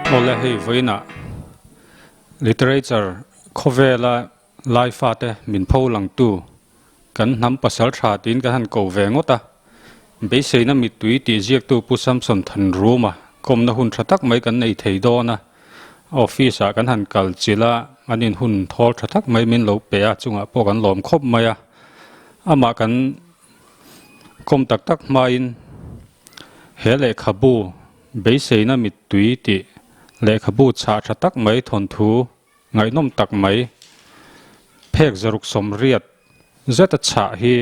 Awle hei vawiinah literature khawvela lai fate min pho langtu kan hnam pasal tha tiin kan han ko ve ngawt a, beiseina mittui tih ziaktu Pu Samson Thanruma kawmna hun tha tak mai kan nei thei dawn a, office ah kan han kal chilh a, an in hun thawl tha tak mai min lo pe a, chungah pawh kan lawm khawp mai a, amah kan kawm tak tak hmain he lehkhabu beiseina mittui tih lehkhabu chhah tha tak mai thawnthu Ngaihnawm tak mai. Phek zaruk 80 zeta chhah hi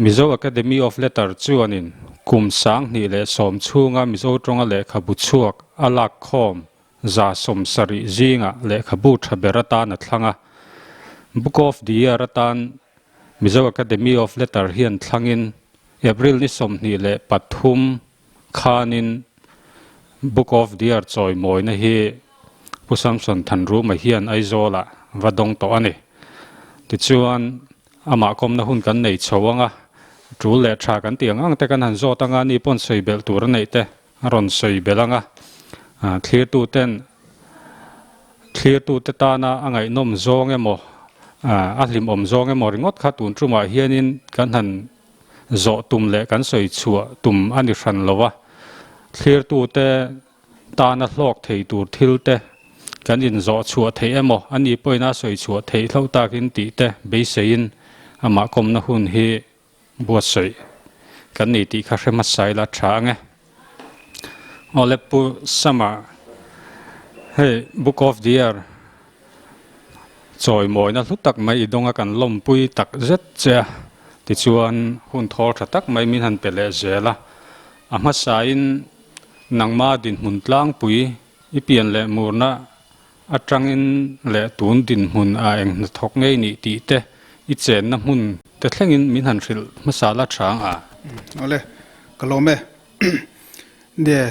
Mizo Academy of Letter chuanin kum 2010 chhunga Mizo tawnga lehkhabu chhuak a lak khawm 70 zinga lehkhabu tha ber atan a thlang a. Book of the Year atan Mizo Academy of Letter hian thlangin April ni 23 Khanin Book of the Year chawimawina hi Pu Samson Thanruma hian Aizawlah va dawng tawh a ni. Tichuan, amah kawmna hun kan nei chho ang a, tul leh tha kan tih ang ang te kan han zawt ang a, ni pawn sawi belh tur a neih te a rawn sawi belh ang a. Thlirtuten thlirtute tana a ngaihnawm zawng emaw, a hlimawm zawng emaw ringawt kha tun tumah hianin kan han Zawh tum leh kan sawi chhuah tum a ni hran lo a, thlirtute tana hlawk thei tur thil te kan inzawh chhuah theih emaw a ni pawhin a sawi chhuah theih hlauh takin tih te beiseiin amah kawmna hun hi buatsaih kan ni tih kha hre hmasa ila tha ang e. Awle Pu Sama, hei Book of the Year Chawimawina hlu tak mai i dawnga kan lawmpui tak zet che a, tichuan hun thawl tha tak mai min han pe leh zel a. A hmasain nangma dinhmun tlangpui i pian leh murna atangin leh tun dinhmun a eng hnathawk ngei nih tih te i chenna hmun te thlengin min han hrilh hmasa la tha ang a. Awle, ka lawm e. Nia,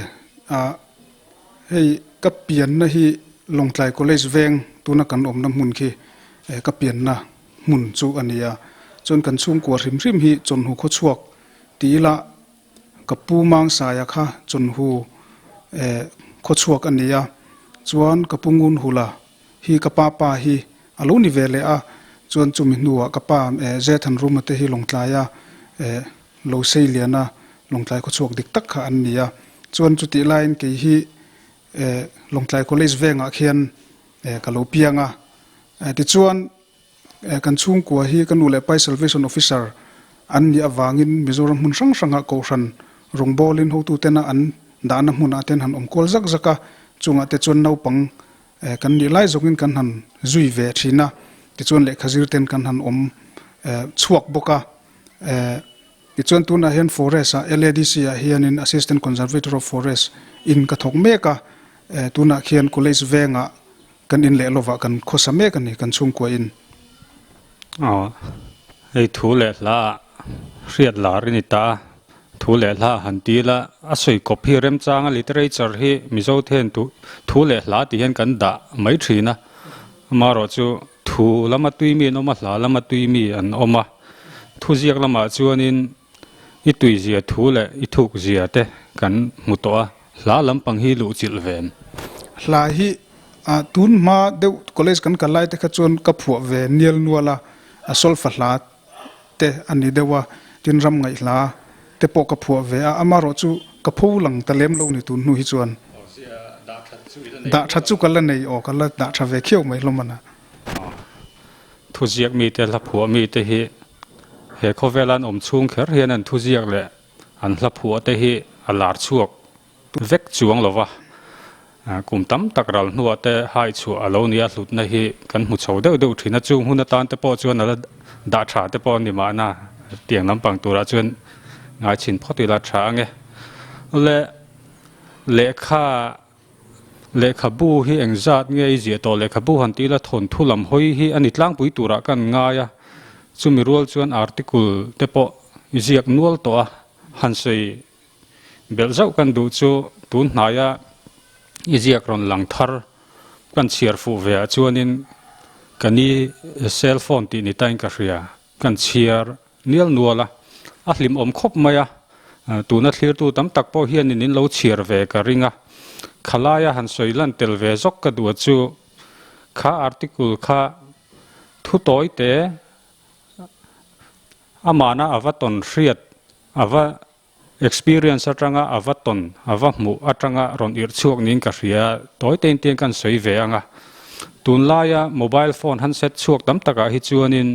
Hei ka pianna hi Lawngtlai College veng tuna kan awmna hmun khi ka pianna hmun chu a ni a. Chuan kan chhungkua hrim hrim hi Chawnhu khawchhuak ti ila ka pu Mangsaia kha Chawnhu khawchhuak a ni a. Chuan ka pu Ngunhula hi ka pa pa hi a lo ni ve leh a. Chuan chumi hnuah ka pa Zethanruma te hi Lawngtlaia Lo sei liana Lawngtlai khawchhuak dik tak kha an ni a, chuan chutih laiin kei hi Lawngtlai College vengah khian ka lo piang a. Tichuan kan chhungkua hi ka nu leh pai Salvation Officer an nih avangin Mizoram hmun hrang hrangah Kohhran rawngbawlin hotutena an dahna hmunah te an han awm kual zak zak a, chungah te chuan naupang kan nih lai zawngin kan han zui ve thin a, tichuan lehkha zir ten kan han awm chhuak bawk a. Tichuan tunah hian Forest ah LADC ah hianin Assistant Conservator of Forest in ka thawk mek a, tunah khian College vengah kan in leh lovah kan khawsa mek a ni kan chhungkua in. Aw, hei thu leh hla ah hriat lar i ni ta a, thu leh hla ah han ti ila a sawi kawp hi remchanga literature hi Mizo ten thu leh hla tih hian kan dah mai thin a, amaherawhchu Thu lama tui mi an awm a, hla lama tui mi an awm a. Thuziak lamah chuanin i tuizia thu leh i thukzia te kan hmu tawh a, hla lampang hi luhchilh ve em? Hla hi tun hma deuh college kan kal lai te kha chuan ka phuah ve nial nual a, a solfa hla te a ni deuh a, tin ram ngaih hla te pawh ka phuah ve a, amaherawh chu ka pho lang ta lem lo ni tun hnu hi chuan. Dah that chu ka la nei aw, ka la dah tha ve khiau mai hlawm a na. Thuziak mite, hla phuah mite hi he khawvela an awm chhung kher hian an thuziak leh an hla phuah te hi a lar chhuak vek chuang lo va, kum tam tak ral hnuah te hai chhuah a lo nia hlutna hi kan hmu chho deuh deuh thin a, chung hun atan te pawh chuan a la dah tha te pawh a ni mahna tiang lampang turah chuan ngai chhin phawt ila tha ang e. Le lehkha lehkhabu hi engzat nge i ziah tawh lehkhabu han tih ila thawnthu lam hawi hi a ni tlangpui turah kan ngai a, chumi rual chuan article te pawh i ziak nual tawh a, han sawi Belh zauh kan duh chu tun hnaia i ziak rawn lang thar kan chhiar fuh ve ah chuanin ka ni cell phone tih ni tain ka hria, kan chhiar nial nual a, a hlimawm khawp mai a, tuna thlirtu tam tak pawh hianin in lo chhiar ve ka ring a, Khalaia han sawi lan tel ve zawk ka duh a chu kha article kha thu tawi te amahna a va tawn hriat a va experience atanga a va tawn a va hmuh atanga rawn irh chhuak niin ka hria tawi te in tiang kan sawi ve ang a. Tunlaia mobile phone handset chhuak tam takah hi chuanin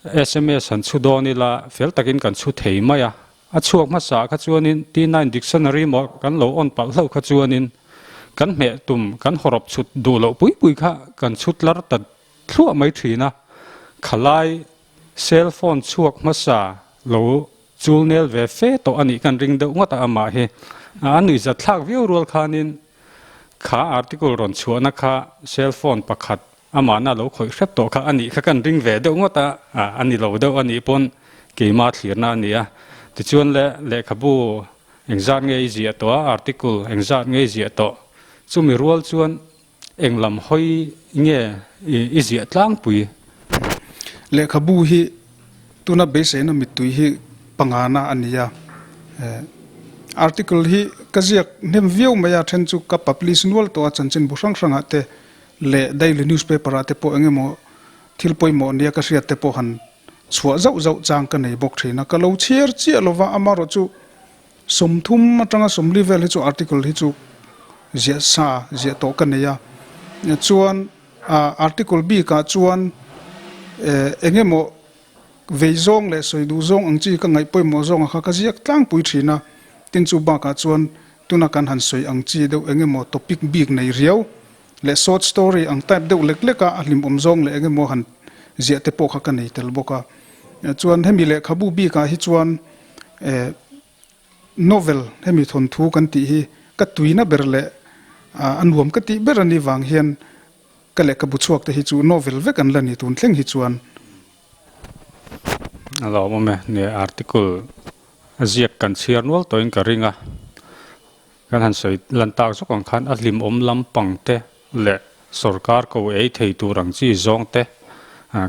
Sms han chhu dawn ila fel takin kan chhu thei mai a, a chhuak hmasa kha chuanin T9 dictionary maw kan lo on palh hlauh kha chuanin kan hmeh tum kan hawrawp chhut duh loh pui pui kha kan chhut lar ta thluah mai thin a, khalai cell phone chhuak hmasa lo chul nel ve fe tawh a nih kan ring deuh ngawt a amah hi a nuihzat thlak viau rual khanin kha article rawn chhuahna kha cell phone pakhat Amahna lo khawih hrep tawh kha a nih kha kan ring ve deuh ngawt a, a ni lo deuh a nih pawn keimah thlirna a ni a. Tichuan le lehkhabu engzat nge i ziah tawh a, article engzat nge i ziah tawh, chumi rual chuan eng lam hawi nge i ziah tlangpui? Lehkhabu hi tuna beiseina mittui hi pangana a ni a, article hi ka ziak hnem viau mai a, then chu ka publish nual tawh a chanchinbu hrang hrangah te leh daily newspaper ah te pawh eng emaw thil pawimawh nia ka hriat te pawh han chhuah zauh zauh chang ka nei bawk thin a, ka lo chhiar chiah lova amarawh chu 30 atanga 40 vel hi chu article hi chu ziah sa ziah tawh ka nei a, chuan article bik ah chuan eng emaw vei zawng leh sawi duh zawng ang chi ka ngaih pawimawh zawng ah kha ka ziak tlangpui thin a, tin chu bakah chuan Tuna kan han sawi ang chi deuh eng emaw topic bik nei riau leh short story ang type deuh lek lek a a hlimawm zawng leh eng emaw han ziah te pawh kha ka nei tel bawk a. Chuan hemi lehkhabu bikah hi chuan eh novel hemi thawnthu kan tih hi ka tuina ber leh a nuam ka tih ber a nih vang hian ka lehkhabu chhuak te hi chu novel vek an la ni tun thleng hi chuan. A lawmawm e, nia article A ziak kan chhiar nual tawhin ka ring a, kan han sawi lan tak zawk ang khan a hlimawm lampang te leh sorkar ko ei thei tur ang chi zawng te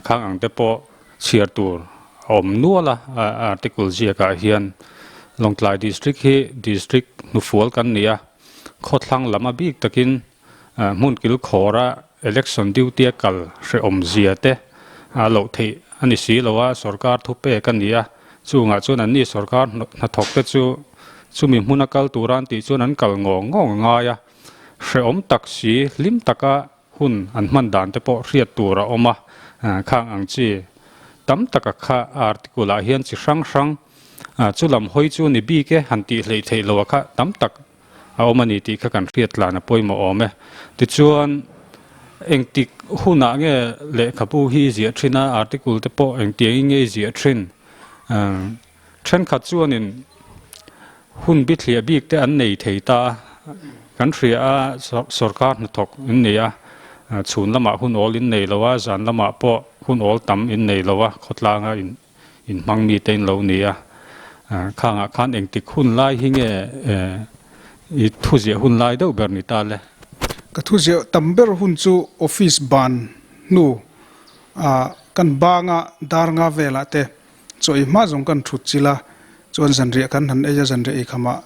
khang ang te pawh chhiar tur a awm nual a, article ziakah hian Lawngtlai District hi District hnufual kan ni a, khawthlang lam a bik takin hmun kilkhawra election duty a kal hrehawm zia te a loh theih a ni si lo a, sorkar thupek a ni a. Chungah chuan anni sorkar hnathawk te chu chumi hmuna kal tura an tih chuan an kal ngawng ngawng a ngai a, hrehawm tak si hlim taka hun an hman dan te pawh hriat tur a awm a, khang ang chi tam taka kha article ah hian chi hrang hrang chu lam hawi chu ni bik e han tih hleih theih loh a kha tam tak a awm a ni tih kha kan hriat tlan a pawimawh awm e. Tichuan, engtik hunah nge lehkhabu hi i ziah thin a, article te pawh engtiangin nge i ziah thin? Thenkhat chuanin hun bithliah bik te an nei thei ta a, kan hria a, sorkar hnathawk in nei a, chhun lamah hun awl in nei lo a, zan lamah pawh hun awl tam in nei lo a, khawtlanga in Inhmang mite in lo ni a, khangah khan engtik hun lai hi nge i thuziah hun lai deuh ber ni ta le? Ka thuziah tam ber hun chu office ban hnu ah kan banga dar nga velah te chaw ei hma zawng kan thut chil a, chuan zanriah kan han ei a, zanriah ei khamah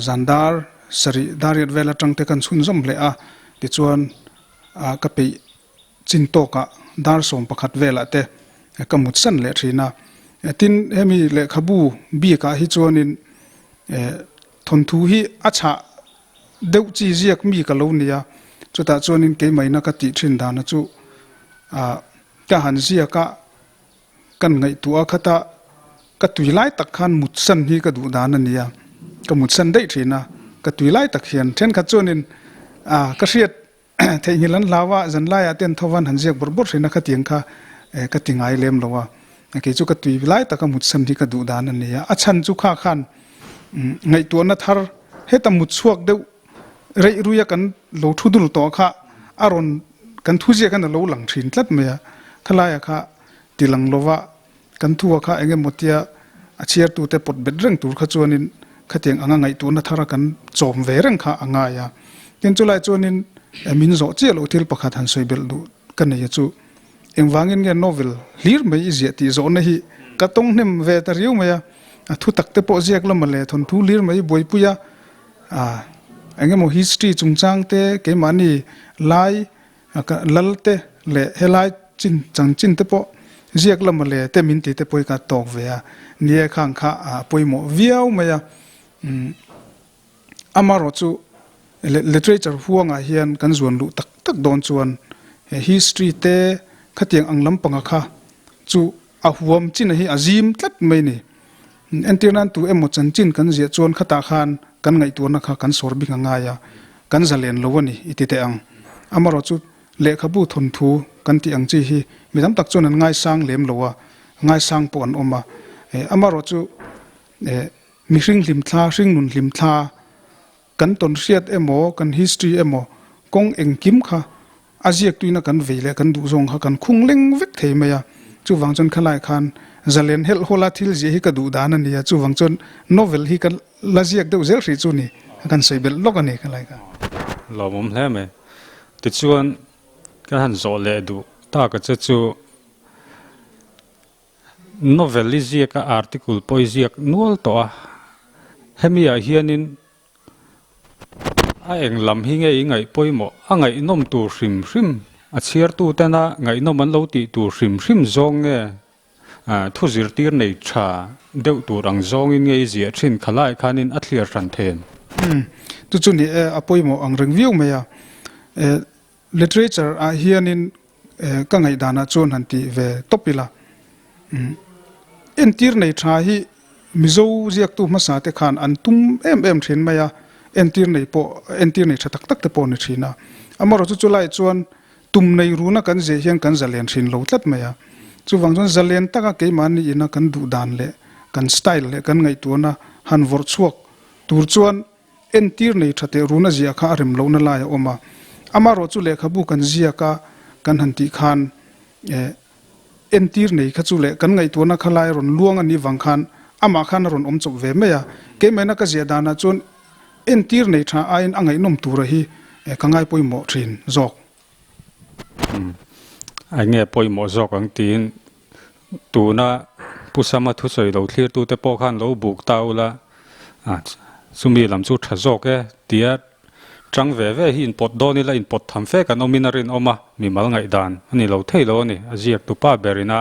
zan dar sarih dar riat vel atang te kan chhunzawm hle a, tichuan ka peih Chin tawkah dar 11 velah te ka mut san leh thin a. Tin, hemi lehkhabu bikah hi chuanin thawnthu hi a chhah deuh chi ziak mi ka lo nia. Chutah chuanin keimaina ka tih thin dana chu ka han ziak a, kan ngaihtuah a khata ka tui lai tak khan mut san hi ka duh dan a nia. Ka mut san daih thin a, ka tui lai tak hian thenkhat chuanin ka hriat Theihnghilh an hlau a, zanlaiah te an tho van han ziak bawrh bawrh hrin a khatiang kha ka ti ngai lem lo a, kei chu ka tui lai taka mut san hi ka duh dan a ni a, a chhan chu kha khan ngaihtuahna thar heta mut chhuak deuh reih ruia kan lo thu dul tawh kha a rawn kan thu ziak hian a lo lang thin tlat mai a, khalaia kha ti lang lova kan thua kha eng emaw tia a chhiartute pawt bet reng tur kha chuanin khatiang anga ngaihtuahna thara kan chawm ve reng kha a ngai a. Tin chulai chuanin min zawh chiah loh thil pakhat han sawi belh duh ka nei a chu engvangin nge novel hlir mai i ziah tih zawhna hi ka tawng hnem ve ta riau mai a, a thu tak te pawh ziak lama leh thawnthu hlir mai buaipui a. Engemaw history chungchang te keimahni lai lal te leh helai chin chanchin te pawh ziak lama le te min ti te pawh hi ka tawk ve a, nia khang kha a pawimawh viau mai a. Amaherawh chu literature huangah hian kan zuan luh tak tak dawn chuan history te khatiang ang lampanga kha chu a huam chin a hi a zim tlat mai ni. Entir nan tu emaw chanchin kan ziah chuan khatah khan kan ngaihtuahna kha kan sawr bik a ngai a, kan zalen lo a ni i ti teh ang. Amaherawh chu lehkhabu thawnthu kan tih ang chi hi mi tam tak chuan an ngaisang lem lo a, ngaisang pawh an awm a. Amaherawh chu mihring hlimthla, hringnun hlimthla kan tawn hriat emaw, kan history emaw kawng engkim kha A ziaktuina kan vei leh kan duh zawng kha kan khung leng vek thei mai a, chuvang chuan khalai khan zalen helh hawla thil ziah hi ka duh dan a ni a, chuvang chuan novel hi ka la ziak deuh zel hrih chu ni, kan sawi belh lawk a ni khalai kha. Lawmawm hle mai. Tichuan ka han zawh leh duh tak a che chu novel i ziak a article pawh i ziak nual tawh a, hemi ah hianin A eng lam hi nge i ngaih pawimawh? A ngaihnawm tur hrim hrim, a chhiartu tena ngaihnawm an lo tih tur hrim hrim zawng nge thu zirtir nei tha deuh tur ang zawngin nge i ziah thin kha lai khanin a thliar hran then? Umm, chu chu ni e, a pawimawh ang reng viau mai a. Literature ah hianin ka ngaihdanah chuan han ti ve tawp ila. Entir nei tha hi Mizo ziaktu hmasa te khan an tum em em thin mai a, entir nei pawh entir nei tha tak tak te pawh a ni thin a. Amaherawhchu chu chulaiah chuan tum nei runa kan zeh hian kan zalen thin lo tlat mai a. Chuvang chuan zalen taka keimahni ina kan duh dan leh kan style leh kan ngaihtuahna han vawrh chhuak tur chuan Entir nei tha teh runa ziah kha a rem lohna lai a awm a. Amaherawhchu lehkhabu kan ziak a kan han tih khan eh entir nei kha chu leh kan ngaihtuahna kha lai a rawn luang a nih vang khan amah khan a rawn awm chawp ve mai a. Keimahna ka ziah danah chuan entir nei tha aiin a ngaihnawm tura hi ka ngai pawimawh thin zawk. Eng nge pawimawh zawk ang tiin tuna Pu Sama thusawi lo thlirtute pawh khan lo buk ta ula, chumi lam chu tha zawk e tia tang ve ve hi inpawt dawn ila inpawt tham fe kan awmin a rinawm a, mimal ngaihdan a ni lo thei lo a ni. A ziaktu pa berin a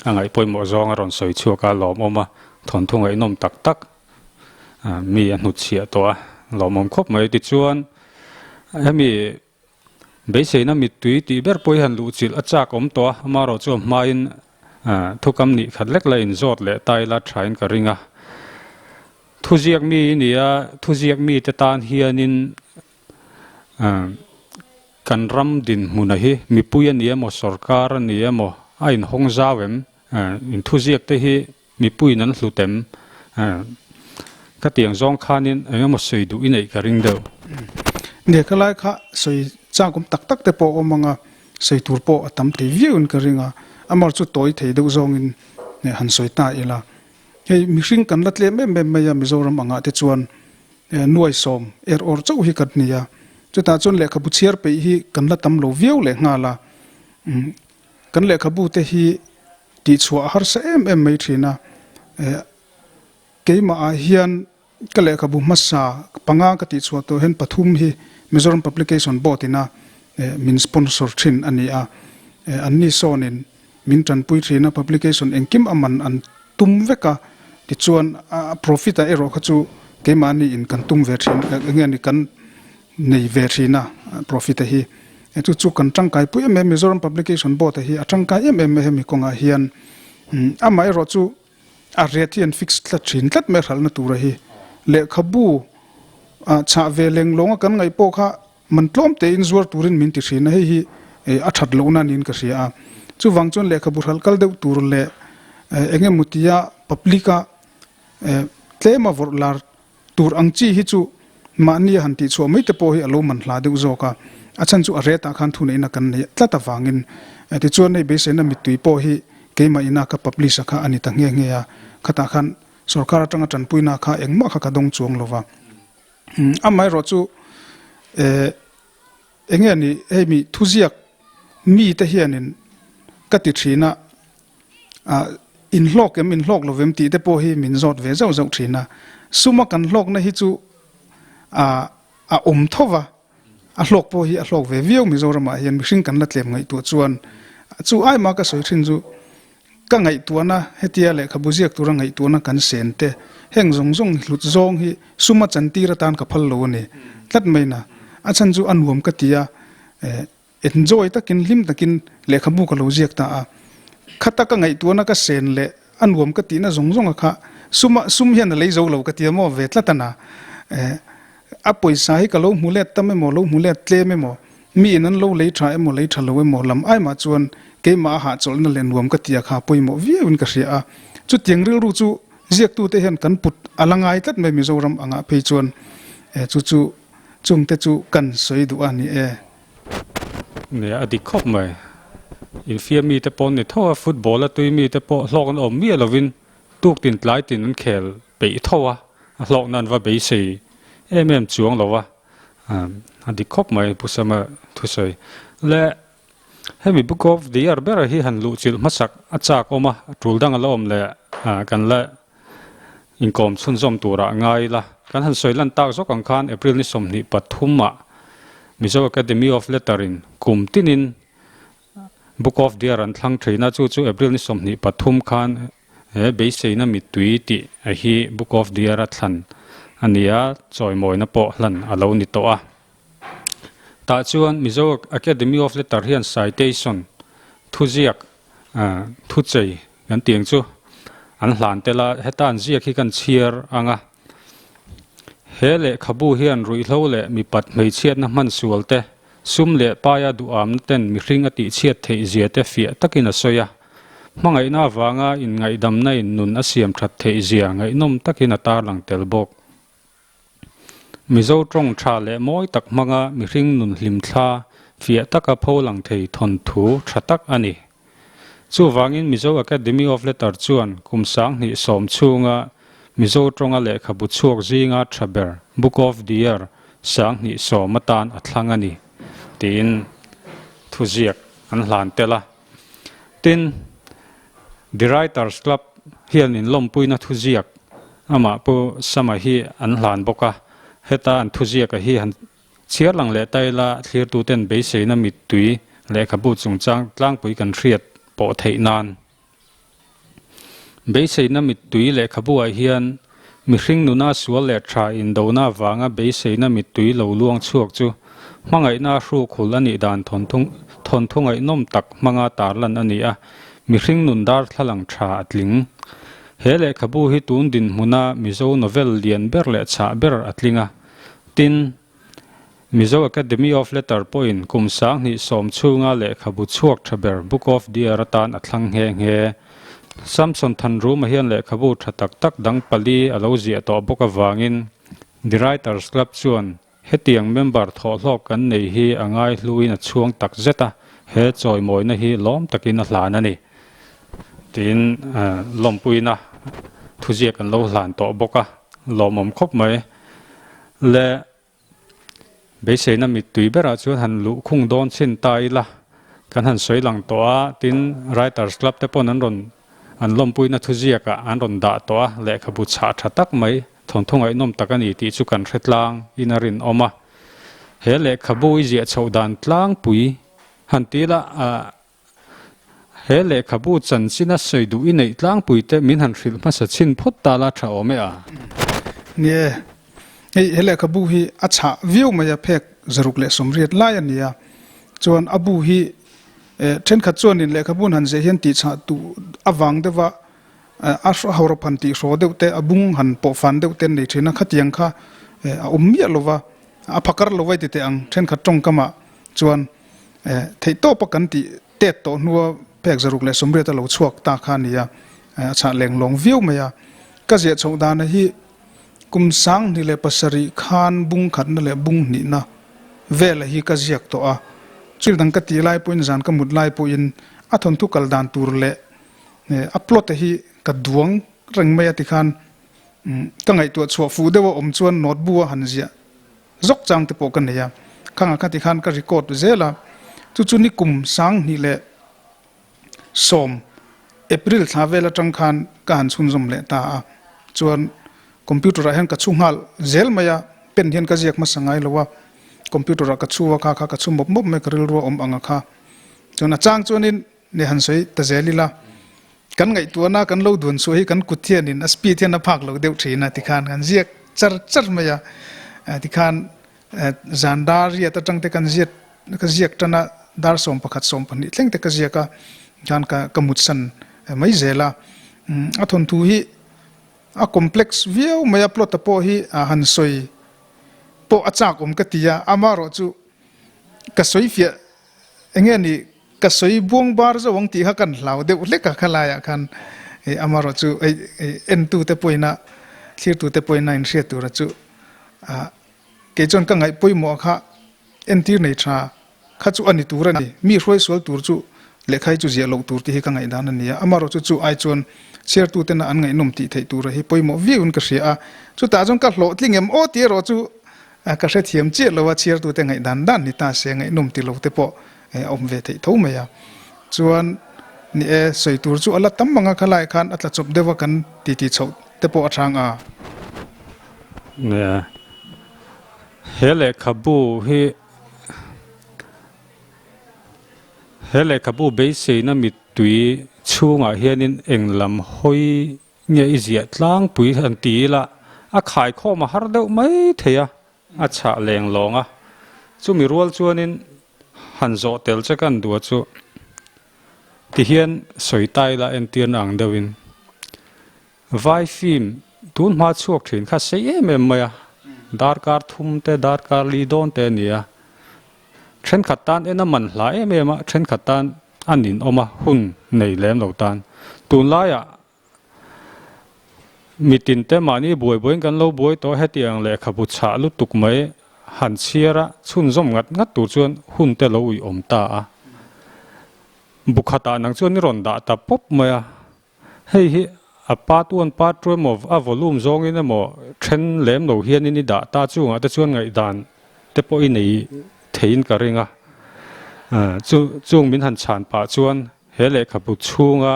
a ngaih pawimawh zawng a rawn sawi chhuak a, lawmawm a, thawnthu ngaihnawm tak tak mi a hnutchhiah tawh a, lawmawm khawp mai. Tichuan hemi Beiseina mittui tih ber pawh hi han luhchilh a chak awm tawh a, amaherawh chu a hmain thukam nih khat lek la inzawt leh ta ila thain ka ring a. Thuziak mi i ni a, thuziak mite tan hianin kan ram dinhmuna hi mipui a ni emaw sorkar a ni emaw a inhawng zau em? Inthuziak te hi Mipuiin an hlut em? Ka tiang zawng khanin eng emaw sawi duh i neih ka ring deuh. Nia ka lai kha sawi chakawm tak tak te pawh a awm ang a, sawi tur pawh a tam thei viauin ka ring a, amar chu tawi thei deuh zawngin han sawi ta ila. Hei mihring kan la tlem em em mai a Mizoram angah te chuan nuai sawm er awr chauh hi kan ni a, chutah chuan lehkhabu chhiar peih hi kan la tam lo viau leh nghal a, kan lehkhabu te hi Tihchhuah a harsa em em mai thin a, keimah ah hian ka lehkhabu hmasa panga ka tihchhuah tawh hian pathum hi Mizoram Publication Board ina min sponsor thin a ni a, anni sawnin min tanpui thin a, publication engkim a man an tum vek a, tichuan a profit ah erawh kha chu keimahni in kan tum ve thin, enge ni kan nei ve thin a profit a hi. Chu chu kan tangkai pui em em Mizoram Publication Board a hi a tangkai em em mai hemi kawngah hian amaherawh chu a rate hi an fix tlat thin tlat mai hralhna tura hi lehkhabu chah ve leng lawnga kan ngaih pawh kha man tlawm tein zuar turin min ti thin a hei hi a that lohna niin ka hria a chuvang chuan lehkhabu hralh kal deuh tur leh eng emaw tia public a tlema vawrh lar Tur ang chi hi chu mahni a han tihchhuah mai te pawh hi a lo man hla deuh zawk a, a chhan chu a ret ah khan thuneihna kan nei tlat avangin. Tichuan hei beiseina mittui pawh hi keimah ina ka publish a kha a ni ta nghe nghe a, khatah khan sorkar atanga tanpuina kha engmah kha ka dawng chuang lo va. Amaherawh chu enge ni hei mi thuziak mite hianin ka ti thin a, In hlawk em, in hlawk lo vem tih te pawh hi min zawt ve zauh zauh thin a. Suma kan hlawkna hi chu a awm tho va, a hlawk pawh hi a hlawk ve viau Mizoramah hian mihring kan la tlem ngaihtuah chuan chu ai mah ka sawi thin chu ka ngaihtuahna hetia lehkhabu ziak tura ngaihtuahna kan sen te heng zawng zawng hlut zawng hi suma chantir atan ka phal lo a ni tlat mai na a chhan chu a nuam ka ti a enjoy takin hlim takin lehkhabu ka lo ziak ta a khata ka ngaihtuahna ka sen leh a nuam ka tihna zawng zawng a kha suma sum hian a lei zo lo ka ti a maw ve tlat a na a pawisa hi ka lo hmu let tam emaw lo hmu let tlem emaw mi in an lo lei tha emaw lei tha lo emaw lam ai mah chuan keimah a hahchawlhna leh nuam ka ti a kha pawimawh viau in ka hria a chutiang rilru chu ziaktute hian kan put a la ngai tlat mai Mizoram angah phei chuan chu chu Chungte chu kan sawi duh a ni e. Nia, a dik khawp mai. Infiam mite pawh an ni tho a, football a tui mite pawh hlawk an awm miah lovin tuk tin tlai tin an khel peih tho a, a hlawkna an va beisei em em chuang lo a, a dik khawp mai Pu Sama thusawi. Le hemi Book of the Year bera hi han luhchilh hmasak a chak awm a, a tul dang a la awm leh kan la Inkawm chhunzawm turah ngai ila, kan han sawi lan tak zawk ang khan April ni 23 ah Mizo Academy of Letter in kum tinin Book of the Year an thlang thin a, chu chu April ni 23 khan he beiseina mittui tih a hi Book of the Year a thlan a ni a, chawimawina pawh hlan a lo ni tawh a. Tah chuan Mizo Academy of Letter hian citation thuziak thuchei Kan tiang chu an hlan tel a, heta an ziak hi kan chhiar ang a. He lehkhabu hian ruihhlo leh mipat hmeichhiatna hman sual te, sum leh paia duhamna ten mihring a tihchhiat theih zia te fiah takin a sawi a. Hmangaihna avanga inngaihdamna in nun a siam that theih zia ngaihnawm takin a tarlang tel bawk. Mizo tawng tha leh mawi tak hmanga mihring nun hlimthla fiah taka pholang thei thawnthu tha tak a ni. Chuvangin Mizo Academy of Letter chuan kum 2010 chhunga Mizo tawnga lehkhabu chhuak zinga tha ber Book of the Year 2010 atan a thlang a ni tiin thuziak an hlan tel a. Tin, The Writers Club hian inlawmpuina thuziak amah Pu Sama hi an hlan bawk a, heta an thuziaka hi han chhiar lang leh ta ila thlirtuten beiseina mittui lehkhabu chungchang tlangpui kan hriat pawh theih nan. Beiseina mittui lehkhabu-ah hian mihring nuna sual leh tha indona avanga beiseina mittui lo luang chhuak chu hmangaihna a hrukhul a nih dan thawnthu ngaihnawm tak hmanga tarlan a ni a, mihring nun darthlalang tha a tling. He lehkhabu hi tun dinhmuna Mizo novel lian ber leh chhah ber a tling a, tin, Mizo Academy of Letter pawhin kum 2010 chhunga lehkhabu chhuak tha ber Book of the Year atan a thlang nghe nghe. Samson Thanruma hian lehkhabu tha tak tak dang pali a lo ziah tawh bawk avangin The Writers Club chuan hetiang member thawhhlawk kan nei hi a ngaihluin a chhuang tak zet a, he chawimawina hi lawm takin a hlan a ni tiin lawmpuina thuziak an lo hlan tawh bawk a, lawmawm khawp mai. Le beiseina mittui berah chuan han luh khung dawn chhin ta ila kan han sawi lang tawh a, tin Writers Club te pawn an rawn an lawmpuina thuziakah an rawn dah tawh a, lehkhabu chhah tha tak mai thawnthu ngaihnawm tak a ni tih chu kan hre tlang in a rinawm a. He lehkhabu i ziah chhoh dan tlangpui han ti ila ah He lehkhabu chanchina sawi duh i neih tlangpui te min han hrilh hmasa chhin phawt ta la tha awm e a. Ni e, hei he lehkhabu hi a chhah viau mai a, phek 180 lai a ni a, chuan a bu hi thenkhat chuanin lehkhabu han zeh hian tihchhah duh avang deuha a hawrawp han tihraw deuh te, a bung han pawhfan deuh te an nei thin a, khatiang kha a awm miah lova, a phakar lo vai ti teh ang thenkhat tawngkamah chuan. Theih tawpa kan tih tet tawh hnua phek 180 a lo chhuak ta kha a ni a, a chhah leng lawng viau mai a. Ka ziah chhoh dana hi kum 2007 khan bung khatna leh bung hnihna vela hi ka ziak tawh a. Thil dang ka tih lai pawhin zan ka mut lai pawhin a thawnthu kal dan tur leh a plot hi ka duang reng mai a tikhan ka ngaihtuah chhuah fuh deuh a awm chuan notebook a han ziah Zawk chang te pawh ka nei a, khangah kha tikhan ka record zel a, chu chu ni kum 2010 April thla vel atang khan ka han chhunzawm leh ta a, chuan computer ah hian ka chhu nghal zel mai a, Pen hian ka ziak hmasa ngai lo a, computer ah ka chhu a kha kha ka chhu mawp mawp mai ka rilru a awm ang a kha. Chuan a chang chuanin ni han sawi ta zel ila, kan ngaihtuahna kan lo duan chhuah hi kan kut hianin a speed hian a phak lo deuh thin a tikhan kan ziak char char mai a, tikhan zan dar riat atang te kan ziat ka ziak tan a dar 11 12 thleng te ka ziak a khan ka ka mutsan mai zel a, a thawnthu hi A complex viau mai a, plot a pawh hi han sawi pawh a chak awm ka ti a, amaherawh chu ka sawi fiah enge ni ka sawi buang bar zo ang tih kha kan hlau deuh hlek a khalaiah khan amaherawh chu entu te pawhin a thlirtu te pawhin a inhriat tura chu kei chuan ka ngaih pawimawh kha entir nei tha Kha chu a ni tur a ni. Mi hruai sual tur chu lehkha hi chu ziah loh tur tih hi ka ngaihdan a ni a. Amaherawhchu chu ai chuan chhiartutena an ngaihnawm tih theih tura hi pawimawh viauin ka hria a. Chutah chuan ka hlawhtling em aw tih erawh chu ka hrethiam chiah lo a, chhiartute ngaihdan dan ni ta se ngaihnawm ti lo te pawh a awm ve theih tho mai a. Chuan ni e, sawi tur chu a la tam ang a, khalai khan a tla chawp deuh a kan titi chhoh te pawh a chang a. Nia, he lehkhabu hi He lehkhabu beiseina mittui chhungah hianin eng lam hawi nge i ziah tlangpui han ti ila a khaikhawm a har deuh mai thei a, a chhah leng lawng a. Chumi rual chuanin han zawh tel che kan duh a chu tihian sawi ta ila entirna ang deuhin. Vai film tun hma chhuak thin kha sei em em mai a, darkar thum te darkar li dawn te a ni a, thenkhat tan en a man hla em em a, thenkhat tan a ninawm a, hun nei lem lo tan. Tunlaiah mitin te mahni buai buaiin kan lo buai tawh a, hetiang lehkhabu chhah lutuk mai han chhiar a, chhunzawm ngat ngat tur chuan hun te lo uiawm ta a, bu khatah nang chuan i rawn dah ta pawp mai a. Hei hi a part one, part two emaw a volume zawngin emaw then lem lo hianin i dah ta chungah te chuan ngaihdan te pawh i nei theiin ka ring a. Chu chung min han chhan pah chuan he lehkhabu chhunga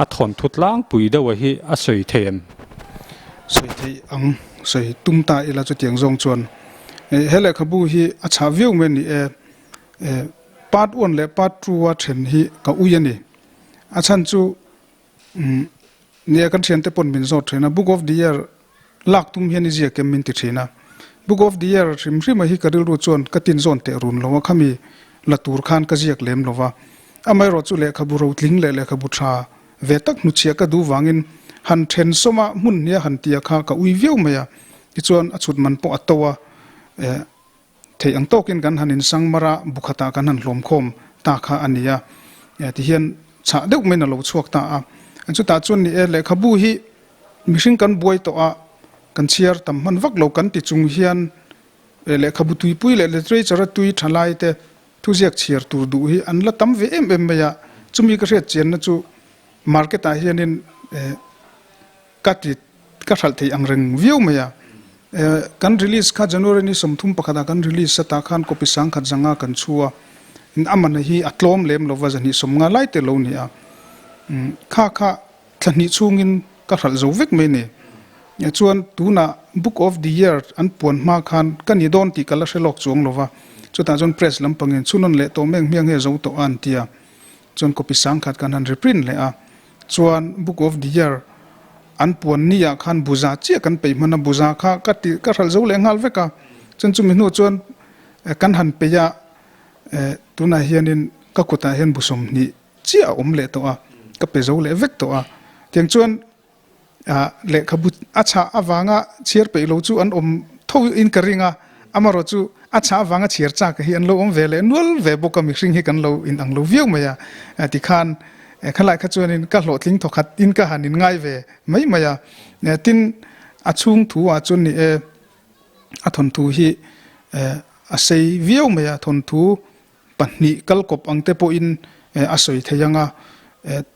a thawnthu tlangpui deuha hi a sawi thei em? Sawi theih ang, sawi tum ta ila chutiang zawng chuan he lehkhabu hi a chhah viau mai a ni e. Part one leh part two a then hi ka ui a ni. A chhan chu nia kan thiante pawn min zawt thin a, Book of the Year lak tum hian i ziak em min ti thin a. Book of the Year hrim hrim a hi ka rilru chuan ka tin zawn teh run lo a, khami la tur khan ka ziak lem lo va. Amaherawh chu lehkhabu rotling leh lehkhabu tha ve tak hnuchhiah ka duh vangin han then sawma hmun hnia han tia kha ka ui viau mai a. Tichuan a chhut man pawh a to a. Theih ang tawkin kan han insang mar a, bu khatah kan han hlawm khawm ta kha a ni a, tihian chhah deuh maiin a lo chhuak ta a. Chutah chuan ni e, lehkhabu hi mihring kan buai tawh a, kan chhiar tam hman vak lo kan ti chung hian lehkhabu tuipui leh literature a tui tha lai te thuziak chhiar tur duh hi an la tam ve em em mai a. Chumi ka hriat chianna chu market ah hianin Ka ti ka hralh thei ang reng viau mai a. Kan release kha January ni 31 ah kan release a tah khan copy 10,000 zanga kan chhu a. A man hi a tlawm lem lova 250 lai te lo ni a. Kha kha thla hnih chhungin ka hralh zo vek mai ni. Chuan tunah Book of the Year an puan hma khan ka ni dawn tih ka la hre lawk chuang lova. Chutah chuan press lampangin chhunawn leh tawh meng hmiang hi a zo tawh a an ti a. Chuan copy 10,000 kan han reprint leh a. Chuan Book of the Year an puan ni ah khan buza chiah kan peih hman a, buza kha ka ti ka hralh zo leh nghal vek a. Chuan chumi hnu chuan kan han peih a, tunah hianin ka kutah hian bu 20 chiah a awm leh tawh a, ka pe zo leh vek tawh a. Tiang chuan lehkhabu a chhah avanga chhiar peih lo chu an awm tho in ka ring a, amaherawh chu a chhah avanga chhiar chak hi an lo awm ve leh nual ve bawk a, mihring hi kan lo in ang lo viau mai a, tikhan khalai kha chuanin ka hlawhtling thawkhat in ka han in ngai ve mai mai a, tin a chhung thu ah chuan ni e a thawnthu hi a sei viau mai a, thawnthu pahnih kal kawp ang te pawhin a sawi thei ang a,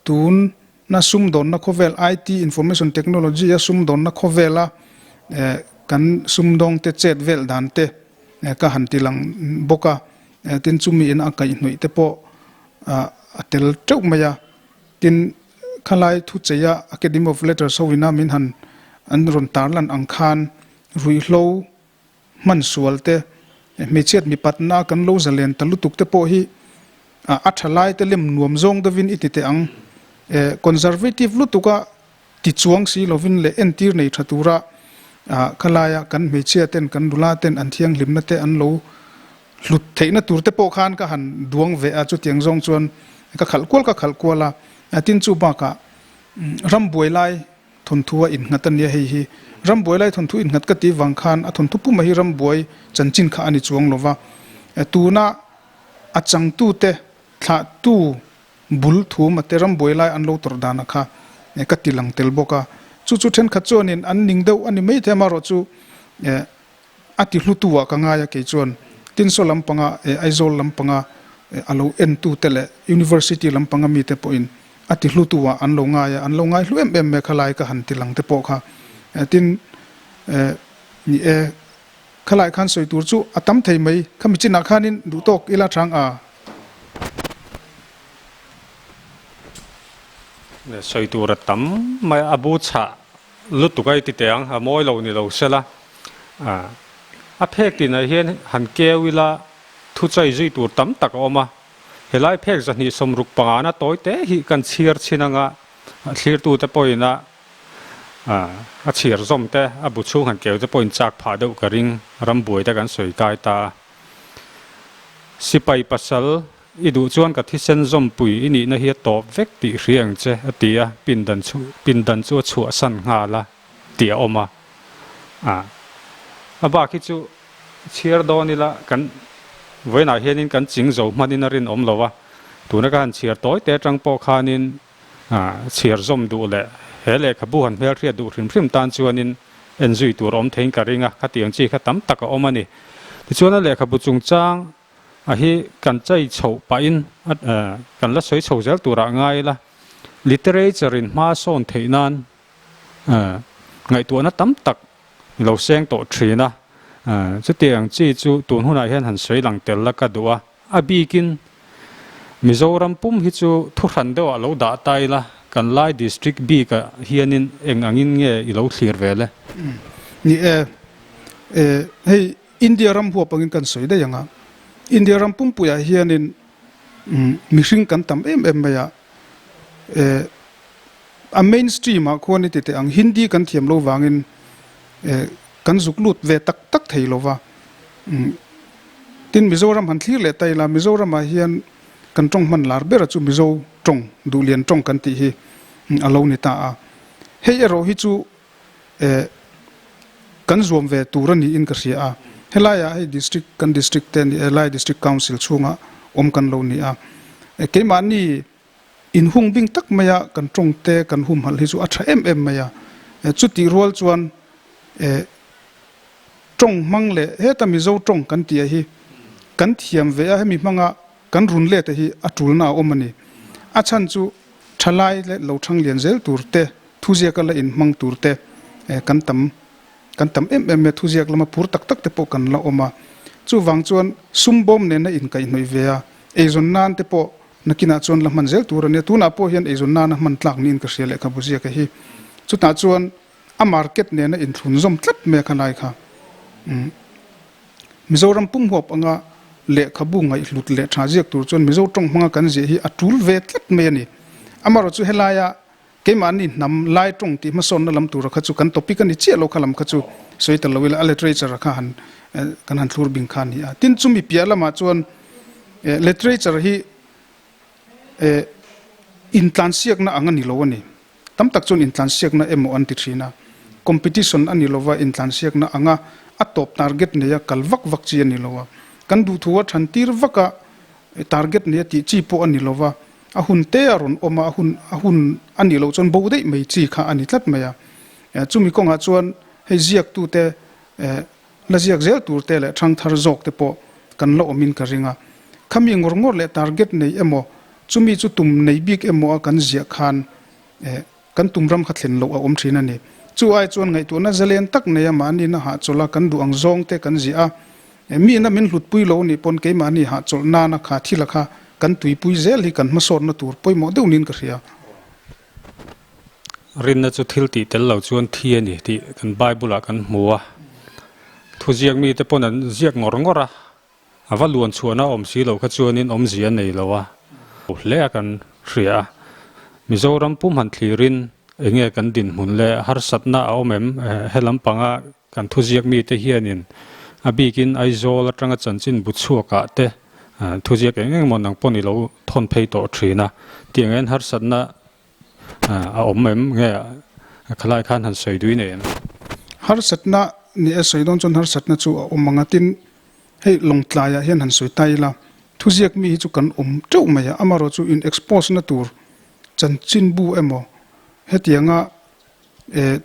tun na sumdawnna khawvel IT Information Technology a sumdawnna khawvela kan sumdawng te chet vel dan te ka han ti lang bawk a, tin chumi in a kaihhnawih te pawh a tel teuh mai a, tin khalai thucheia Academy of Letters ho ina min han an rawn tarlan ang khan. Ruihhlo hman sual te, hmeichhiat mipatna kan lo zalen ta lutuk te pawh hi a tha lai te lem nuam zawng deuhin i ti teh ang. Conservative lutuka ti chuang si lovin leh entir nei tha tura khalaia kan hmeichhia ten kan nula ten an thianghlimna te an lo hlut theihna tur te pawh khan ka han duang ve a, chutiang zawng chuan ka khalh kual ka khalh kual a. Tin chu bakah rambuai lai Thawnthu a innghat a nia hei hi. Rambuai lai thawnthu innghat ka tih vang khan a thawnthu puma hi rambuai chanchin kha a ni chuang lo va. Tuna a changtute thlahtu bul thum a te rambuai lai an lo tawrh dana kha ka ti lang tel bawk a. Chu chu thenkhat chuanin an ning deuh a ni mai thei amaherawh chu a ti hlutu ah ka ngai a kei chuan Tinsaw lampanga Aizawl lampanga a lo entute leh University lampanga mite pawhin a ti hlutu ah an lo ngai a, an lo ngai hlu em em mai khalai ka han ti lang te pawh kha. Tin, ni e, khalai khan sawi tur chu a tam thei mai, khami chinah khanin duh tawk ila chang a. Sawi tur a tam mai a, bu chhah lutuk a i ti teh ang, a mawi lo ni lo sela. A phek tinah hian han keu ila thuchai zui tur tam tak a awm a. Helai phek 265 na tawi te hi kan chhiar chhin anga thlirtute pawhin a a chhiar zawm te, a bu chhung han keu te pawhin chak phah deuh ka ring, rambuai te kan sawi kai ta a. Sipai pasal i duh chuan ka thisen zawmpui i nihna hi a tawp vek tih hria ang che a ti a, pindan chu pindan chu a chhuahsan nghal a tih a awm a. A bak hi chu Chhiar dawn ila kan vawiinah hianin kan ching zo hmanin a rinawm lo a, tuna ka han chhiar tawi te atang pawh khanin chhiar zawm duh leh he lehkhabu han hmelhriat duh hrim hrim tan chuanin en zui tur awm theiin ka ring a, khatiang chi kha tam tak a awm a ni. Tichuan a lehkhabu chungchang a hi kan chai chhoh pahin kan la sawi chho zel turah ngai ila, literature in hma sawn theih nan ngaihtuahna tam tak lo seng tawh thin a, chutiang chi chu tun hunah hian han sawi lang tel la ka duh a, a bikin Mizoram pum hi chu thuhran deuhah lo dah ta ila, kan Lai District bikah hianin eng angin nge i lo thlir ve le? Ni e, hei India ram huap angin kan sawi daih ang a, India ram pumpuiah hianin mihring kan tam em em mai a, A mainstream ah khuan i ti teh ang, Hindi kan thiam lo vangin kan zuk lut ve tak tak thei lo va. Tin, Mizoram han thlir leh ta ila, Mizoram ah hian kan tawng hman lar ber a chu Mizo tawng, Duhlian tawng kan tih hi a lo ni ta a. Hei erawh hi chu kan zuam ve tur a niin ka hria a. Helaiah hei district, kan district te ni e, Lai District Council chhunga awm kan lo ni a. Keimahni Inhung bing tak maia kan tawng te kan humhalh hi chu a tha em em mai a. Chutih rual chuan tawng hmang leh heta Mizo tawng kan tih hi kan thiam ve a, hemi hmanga kan run let hi a tulna a awm a ni. A chhan chu thalai leh lo thang lian zel tur te, thuziaka la inhmang tur te kan tam kan tam em em mai a, thuziak lama phur tak tak te pawh kan la awm a. Chuvang chuan sum bawm nena inkaihhnawih ve a, eizawn nan te pawh Nakinah chuan la hman zel tur a nia. Tunah pawh hian eizawn nana hman tlak niin ka hria lehkhabu ziaka hi. Chutah chuan a market nena inthlun zawm tlat mai a kha lai kha. Mizoram pum huap anga lehkhabu ngaihhlut leh tha ziak tur chuan Mizo tawng hmanga kan ziah hi a tul ve tlat mai a ni. Amaherawhchu chu helaia keimahni hnam lai tawng tih hmasawnna lam tura kha chu kan topic a ni chiah lo kha lam kha chu sawi ta lo ila a literature kha han kan han thlur bing kha a ni a. Tin chumi piah lamah chuan Literature hi intlansiakna ang a ni lo a ni. Tam tak chuan intlansiakna emaw an ti thin a. Competition a ni lova intlansiakna anga a tawp target neia kal vak vak chi a ni lo a. Kan duhthua than tir vaka target neia tih chi pawh a ni lova. A hun te a rawn awm a, a hun a hun a nih loh chuan bo daih mai chi kha a ni tlat mai a. Chumi kawngah chuan hei ziaktute La ziak zel tur te leh thangthar zawk te pawh kan la awmin ka ring a. Khami ngawr ngawr leh target nei emaw, chumi chu tum nei bik emaw a kan ziah khan kan tum ram kha thlen loh a awm thin a ni. Chu ai chuan ngaihtuahna zalen tak nei a mahni na hahchawlh a kan duh ang zawng te kan ziah a, mi na min hlutpui lo nih pawn keimahni hahchawlh nana kha thil a kha kan tuipui zel hi kan hmasawnna tur pawimawh deuh niin ka hria. Rinna chu thil tih tel lo chuan thi a ni tih kan Bible-ah kan hmu a. Thuziak mite pawn an ziak ngawr ngawr a, a va luan chhuahna awm si lo kha chuanin awmzia a nei lo a. Hle a kan hria a, Mizoram pum han thlirin enge kan dinhmun leh harsatna a awm em? He lampanga kan thuziak mite hianin a bikin Aizawl atanga chanchin bu chhuakah te thuziak eng eng emaw nang pawh ni lo thawn phei tawh thin a, tiang hian harsatna A awm em nge khalai khan han sawi dui nei em? Harsatna ni e sawi dawn chuan harsatna chu a awm ang a, tin hei Lawngtlaiah hian han sawi ta ila, thuziak mi hi chu kan awm teuh mai a, amarawh chu in expose na tur chanchinbu emaw hetianga eh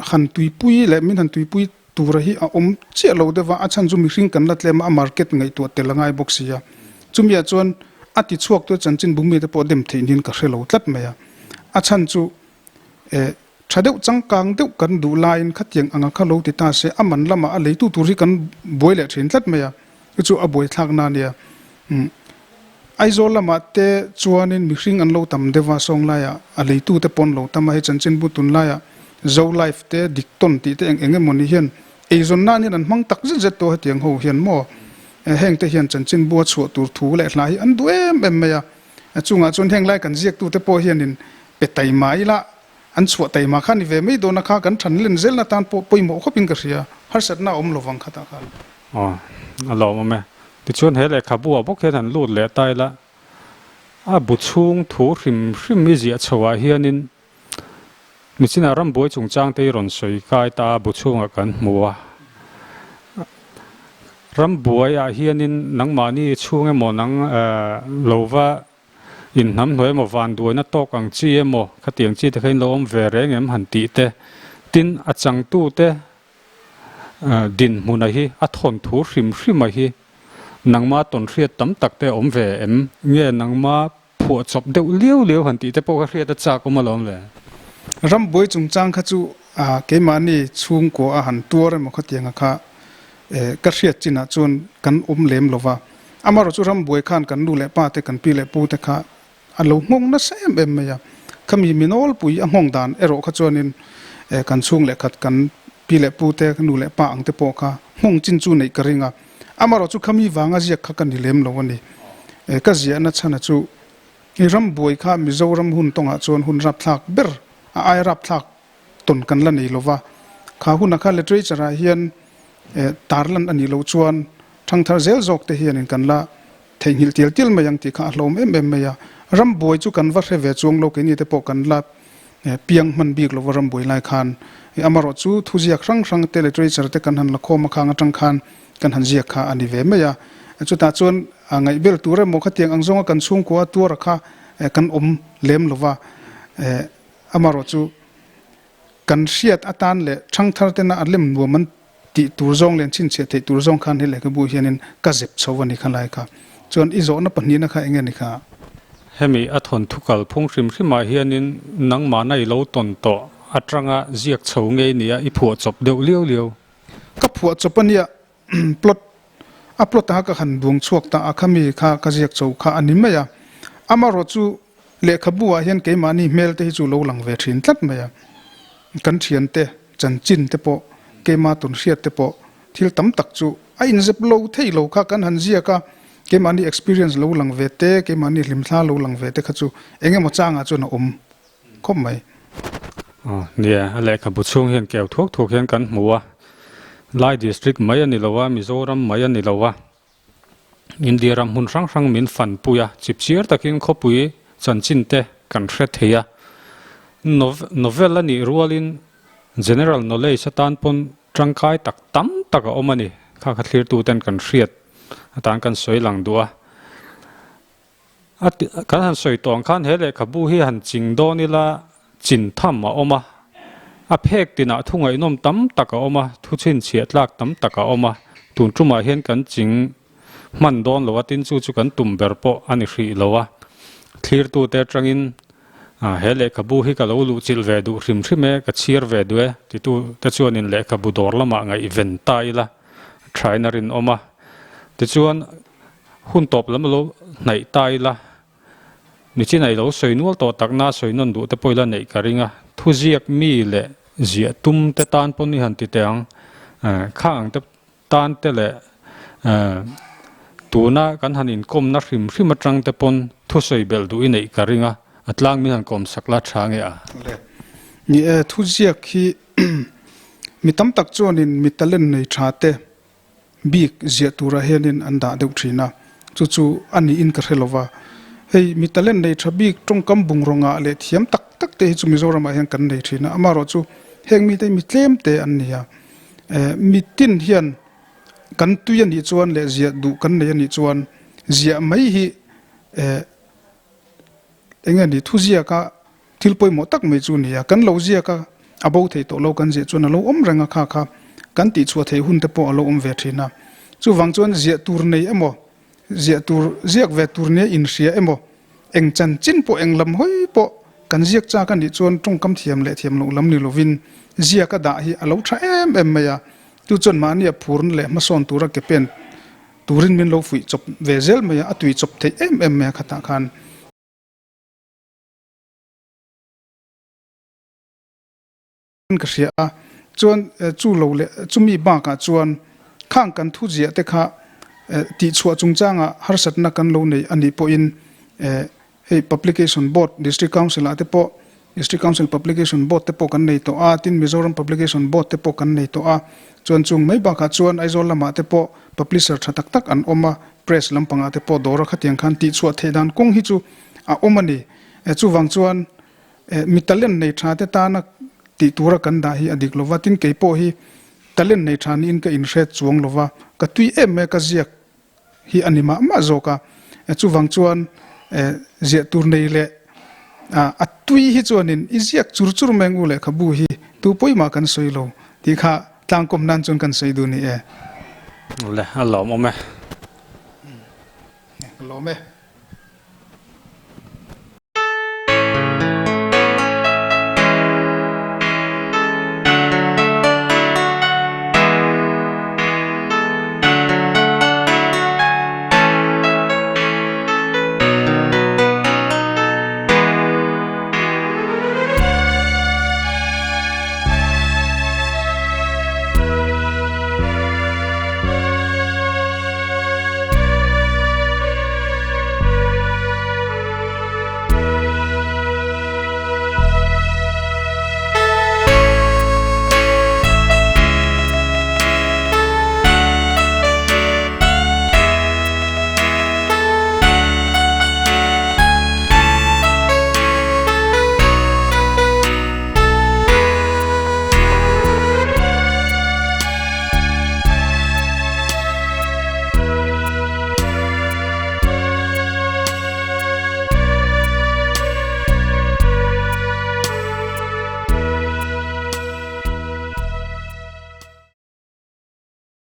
han tuipui leh min han tuipui tura hi a awm chiah lo deuh a, a chhan chu mihring kan la tlem a, a market ngaihtuah tel a ngai bawk si a. Chumiah chuan a ti chhuak tu chanchinbu mite pawh dem theih niin ka hre lo tlat mai a. A chhan chu eh tha deuh changkang deuh kan duh laiin khatiang anga kha lo ti ta se a man lamah a leitu tur hi kan buai leh thin tlat mai a, chu chu a buaithlak na a nia. Umm Aizawl lamah te chuanin mihring an lo tam deuh a, Sawnglaiah a leitute pawh an lo tam a, hei chanchinbu tunlaiah Zo Life te Diktawn tih te eng eng emaw ni hian eizawn nan hian an hmang tak zet zet tawh hetiang ho hian maw heng te hian chanchinbu a chhuah tur thu leh hla hi an duh em em mai a, chungah chuan heng lai kan ziaktute pawh hianin pe taima ila an chhuah taima kha ni ve mai dawn a kha kan than len zelna tan pawh pawimawh khawpin ka hria, harsatna a awm lovang khatah khan. Aw, a lawmawm e. Tichuan he lehkhabu ah bawk hian han lut leh ta ila, a bu chhung thu hrim hrim i ziah chho ah hianin nichinah rambuai chungchang te i rawn sawi kai ta a, bu chhungah kan hmu a. Rambuai ah hianin nangmahni chhung emaw nang lova Inhnam hnuai emaw vanduaina tawk ang chi emaw khatiang chi te kha in lo awm ve reng em han tih te, tin a changtu te dinhmuna hi a thawnthu hrim hrima hi nangma tawnhriat tam tak te awm ve em nge nangma phuahchawp deuh liau liau han tih te pawh kha hriat a chak awm alawm le. Rambuai chungchang kha chu keimahni chhungkua a han tuar emaw khatianga kha ka hriat chinah chuan kan awm lem lova. Amaherawh chu rambuai khan kan nu leh pa te, kan pi leh pu te kha a lo nghawng nasa em em mai a. Khami mi nawlpui a nghawng dan erawh kha chuanin kan chhung leh khat kan pi leh pu te, nu leh pa ang te pawh kha nghawng chin chu neih ka ring a. Amaherawh chu khami vanga ziak kha ka ni lem lo a ni. Ka ziahna chhana chu i rambuai kha Mizoram hun tawngah chuan hun rapthlak ber a ai rapthlak tawn kan la nei lo va. Kha huna kha literature ah hian tarlan a nih loh chuan thangthar zel zawk te hianin kan la theihnghilh tial tial mai ang tih kha a hlawm em em mai a. Rambuai chu kan va hre ve chuang lo, keini te pawh kan la piang hman bik lo va rambuai lai khan. Amaherawh chu thuziak hrang hrang te literature te kan han la khawm a khang atang khan kan han ziak kha a ni ve mai a. Chutah chuan ngaihbel tur emaw khatiang ang zawnga kan chhungkua tuara kha kan awm lem lo va. Amaherawh chu kan hriat atan leh thangthar tena a lem nuam an tih tur zawng leh an chhinchhiah theih tur zawng khan he lehkhabu hianin ka zep chho a ni kha lai kha. Chuan i zawhna pahnihna kha eng nge ni kha? Hemi a thawnthu kalphung hrim hrimah hianin nangmahna i lo tawn tawh atanga ziak chho ngei nia i phuah chawp deuh liau liau. Ka phuah chawp a nia plot a plot a ka han duang chhuak ta a khami kha ka ziak chho kha a ni mai a. Amaherawh chu Lehkhabu ah hian keimahni hmel te hi chu lo lang ve thin tlat mai a, kan thian te, chanchin te pawh, keima tun hriat te pawh thil tam tak chu a inzep lo thei lo kha kan han ziak a, keimahni experience lo lang ve te, keimahni hlimthla lo lang ve te kha chu eng emaw changah chuan a awm khawp mai. Aw nia, a lehkhabu chhung hian keu thuak thuak hian kan hmu a, Lai district mai a ni lo a, Mizoram mai a ni lo a, India ram hmun hrang hrang min fanpui a, chipchiar takin khawpui chanchin te kan hre thei a. Novel a nih rualin general knowledge atan pawn tangkai tak tam tak a awm a ni. Kha kha thlirtu ten kan hriat atan kan sawi lang duh a. A kan han sawi tawh ang khan he lehkhabu hi han ching dawn ila chin tham a awm a, a phek tinah thu ngaihnawm tam tak a awm a, thu chhinchhiah tlak tam tak a awm a, tun tumah hian kan ching hman dawn lo a, tin chu chu kan tum ber pawh a ni hrih lo a, thlirtute atangin he lehkhabu hi ka lo luhchilh ve duh hrim hrim e, ka chhiar ve duh e titute chuanin lehkhabu dawr lamah ngaihven ta ila thain a rinawm a, tichuan Hun tawp lam lo hnaih ta ila, nichin a i lo sawi nual tawh takna sawi nawn duh te pawh ila neih ka ring a, thuziak mi leh ziah tum te tan pawn i han ti teh ang, kha ang te. tan te leh tuna kan han inkawmna hrim hrim atang te pawn thusawi belh duh i neih ka ring a, a tlang min han kawm sak la tha nge a? Le. Ni e, thuziak hi mi tam tak chuanin mi talent nei tha te bik ziah turah hianin an dah deuh thin a, chu chu a niin ka hre lo va. Hei mi talent nei tha bik tawngkam bungraw leh thiam tak tak te hi chu Mizoramah hian kan nei thin a, amaherawhchu heng mite hi mi tlem te an ni a. Mi tin hian kan tui a nih chuan leh ziah duh kan nei a nih chuan ziah mai hi eng nge ni thuziaka Thil pawimawh tak mai chu nia, kan lo ziak a, a bo thei tawh lo kan ziah chuan a lo awm reng a kha kha kan tihchhuah theih hun te pawh a lo awm ve thin a. Chuvang chuan ziah tur nei emaw, ziah tur ziak ve tur nia inhria emaw, eng chanchin pawh eng lam hawi pawh kan ziak chak a nih chuan tawngkam thiam leh thiam loh lam ni lovin ziak a dah hi a lo tha em em mai a. Chu chuan mahni a phurna leh hmasawn tura ke pen turin min lo fuih chawp ve zel mai a, a tui chawp theih em em mai a khatah khan. Ka hria a, chuan chu lo leh chumi bakah chuan khang kan thu ziah te kha tihchhuah chungchangah harsatna kan lo nei a nih pawhin hei Publication Board, District Council ah te pawh District Council Publication Board te pawh kan nei tawh a, tin Mizoram Publication Board te pawh kan nei tawh a, chuan chung mai bakah chuan Aizawl lamah te pawh publisher tha tak tak an awm a, press lampangah te pawh dawra khatiang khan tihchhuah theih dan kawng hi chu a awm a ni. Chuvang chuan mi talent nei tha te tana tih tura kan dah hi a dik lova, tin kei pawh hi talent nei tha niin ka inhre chuang lova, ka tui em mai a ka ziak hi a ni mah mah zawk a. Chuvang chuan ziah tur nei leh a tui hi chuanin i ziak chur chur mai ang u lehkhabu hi tu pawimah kan sawi lo tih kha tlangkawm nan chuan kan sawi duh ni e. Le, a lawmawm e. Ka lawm e.